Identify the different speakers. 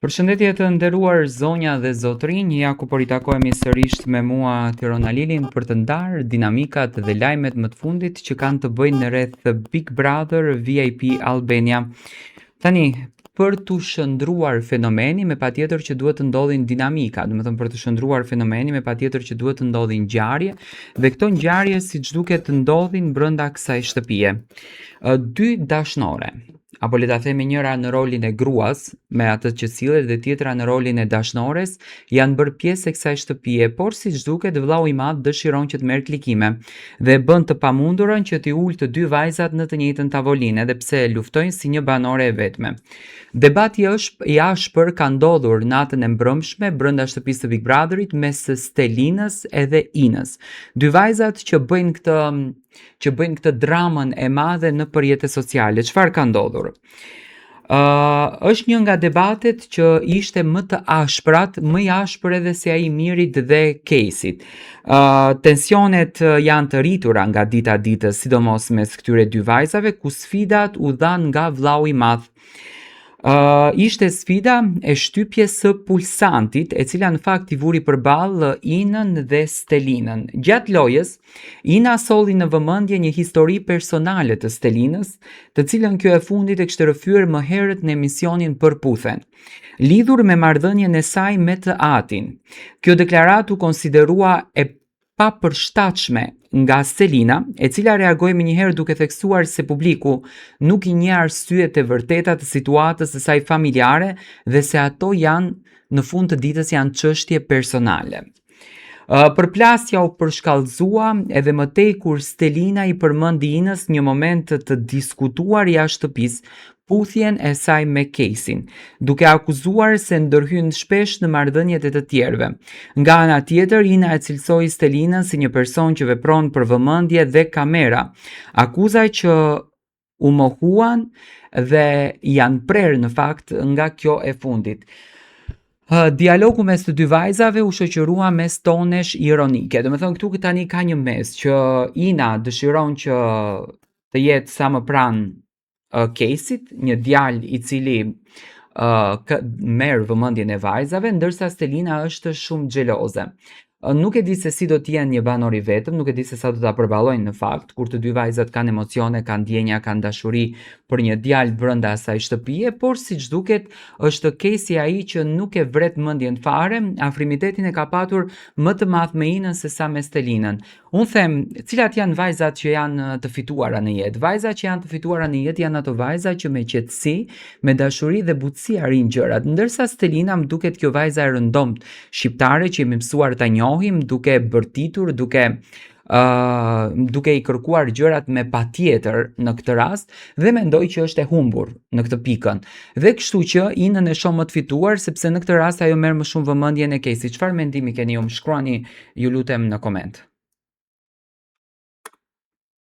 Speaker 1: Përshëndetje të nderuar zonja dhe zotërinj, ja ku po ritakohemi sërish me mua Tiron Alilin për të ndarë dinamikat dhe lajmet më të fundit që kanë të bëjnë rreth Big Brother VIP Albania. Tani, për t'u shndërruar fenomeni me patjetër që duhet të ndodhin dinamika, domethënë për të shndërruar fenomeni me patjetër që duhet të ndodhin ngjarje dhe këto ngjarje siç duket të ndodhin brenda kësaj shtëpie. Dy dashnore, apo le ta themi njëra në rolin e gruas me atë që sillet dhe tjetra në rolin e dashnores, janë bërë pjesë e kësaj shtëpie, por siç duket vëllau i madh dëshiron që të merr klikime dhe bën të pamundurën që t'i ulë të dy vajzat në të njëjtën tavolinë, edhe pse luftojnë si një banore e vetme. Debati është i ashpër ka ndodhur natën e mbrëmshme brenda shtëpisë së Big Brotherit mes Stelinës edhe Inës. Dy vajzat që bëjnë këtë që bëjnë këtë dramën e madhe nëpër rrjete sociale. Çfarë ka ndodhur? Uh, është një nga debatet që ishte më të ashprat, më i ashpër edhe se ai i Mirit dhe Kejsit. Uh, tensionet janë të rritura nga dita ditës, sidomos mes këtyre dy vajzave, ku sfidat u dhanë nga vllau i madh. Uh, ishte sfida e shtypjes së pulsantit, e cila në fakt i vuri përballë Inën dhe Stelinën. Gjatë lojës, Ina solli në vëmendje një histori personale të Stelinës, të cilën kjo e fundit e kishte rrëfyer më herët në emisionin Përputhen, lidhur me marrëdhënien e saj me të atin. Kjo deklaratë u konsiderua e papërshtatshme nga Stelina, e cila reagoi menjëherë duke theksuar se publiku nuk i njeh arsyet e vërteta të situatës së saj familjare dhe se ato janë në fund të ditës janë çështje personale. Përplasja u përshkallëzua edhe më tej kur Stelina i përmendi Inës një moment të diskutuar jashtë shtëpisë, puthjen e saj me Kejsin, duke akuzuar se ndërhyn shpesh në marrëdhëniet e të tjerëve. Nga ana tjetër, Ina e cilësoi Stelinën si një person që vepron për vëmendje dhe kamera, akuza që u mohuan dhe janë prerë në fakt nga kjo e fundit. Dialogu mes të dy vajzave u shoqërua mes tonesh ironike. Domethënë këtu tani ka një mes që Ina dëshiron që të jetë sa më pranë Kejsit, një djalë i cili uh, merr vëmendjen e vajzave, ndërsa Stelina është shumë xheloze. Nuk e di se si do të jenë një banor i vetëm, nuk e di se sa do ta përballojnë në fakt, kur të dy vajzat kanë emocione, kanë ndjenja, kanë dashuri për një djalë brenda asaj shtëpie, por siç duket është Kejsi ai që nuk e vret mendjen fare, afrimitetin e ka patur më të madh me Inën se sa me Stelinën. Unë them, cilat janë vajzat që janë të fituara në jetë? Vajzat që janë të fituara në jetë janë ato vajza që me qetësi, me dashuri dhe butësi arrijnë gjërat. Ndërsa Stelina më duket kjo vajza e rëndomtë shqiptare që jemi mësuar ta njohim duke bërtitur, duke uh, duke i kërkuar gjërat me patjetër në këtë rast dhe mendoj që është e humbur në këtë pikën. Dhe kështu që Inën e shoh më të fituar sepse në këtë rast ajo merr më shumë vëmendjen e Kejsit. Çfarë mendimi keni ju? Më shkruani ju lutem në koment.